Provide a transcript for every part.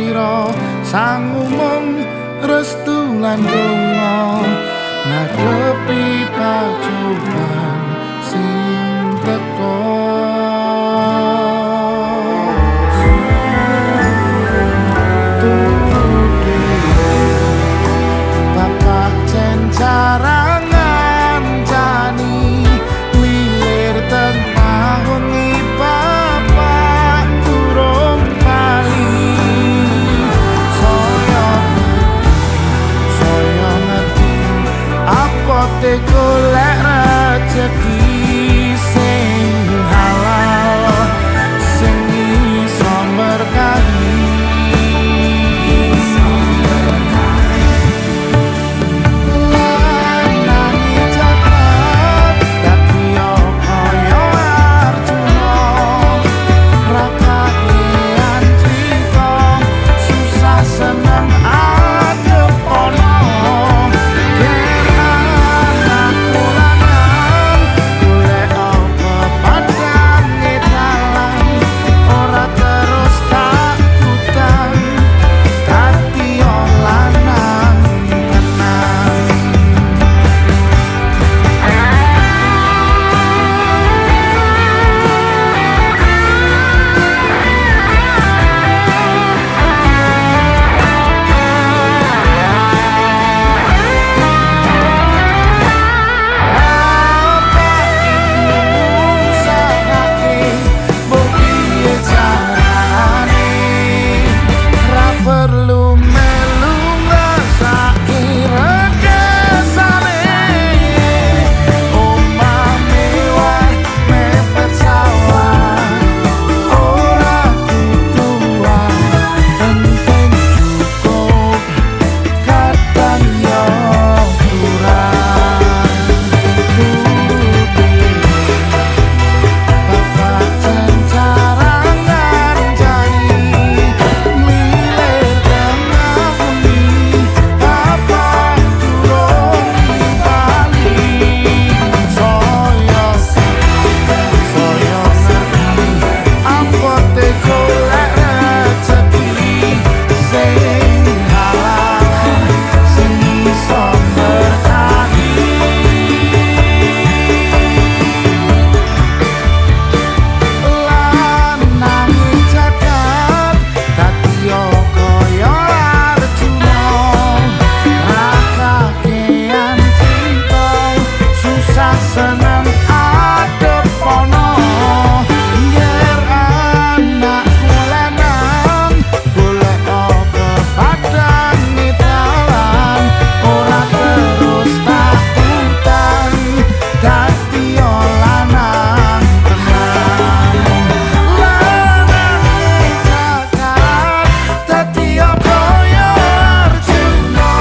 sira sangu mung restu lan donga ngadepi pacoban sing teko. Bapak cencarang ngancani lilir tengah wengi bapak durung bali. Saya saya ngerti apote golek rejeki sing halal sing iso berkahi. Seneng adep ono ger anakku lanang golek apa padange dalan ora terus tak utang dadi lanang tenang. Bapak ibu usahake mbok piye carane ra perlu melu ngrasake rekesane. Omah mewah mepet sawah ora kutuan penting cukup kadang yo kurang. Bapak cencarang ngancani milir tengah wengi bapak durung bali. Saya saya ngerti apote golek rejeki sing halal sing iso berkahi. Lanang jagat dadi kaya Arjuna ra kakean crita susah seneng adep ana nger anakku lanang golek apa padange dalan ora terus tak utang dadi lanang tenang. Lanang jagat dadi kaya Arjuna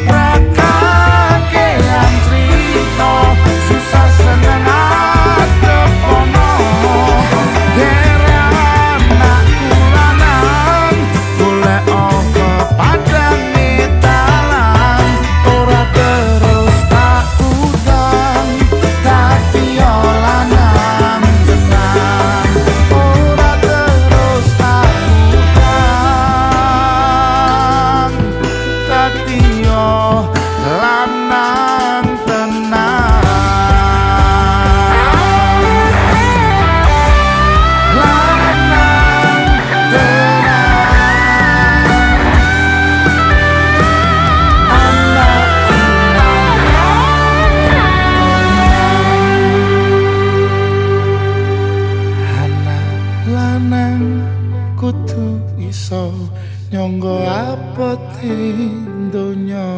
ra kakean crita susah seneng adep ana ger anakku lanang golek apa padange dalan ora terus tak utang dadi lanang tenang ora terus tak utang dadi lanang tenang. Lanang tenang. Anakku lanang tenang. Anak lanang kudu iso nyangga apote donya.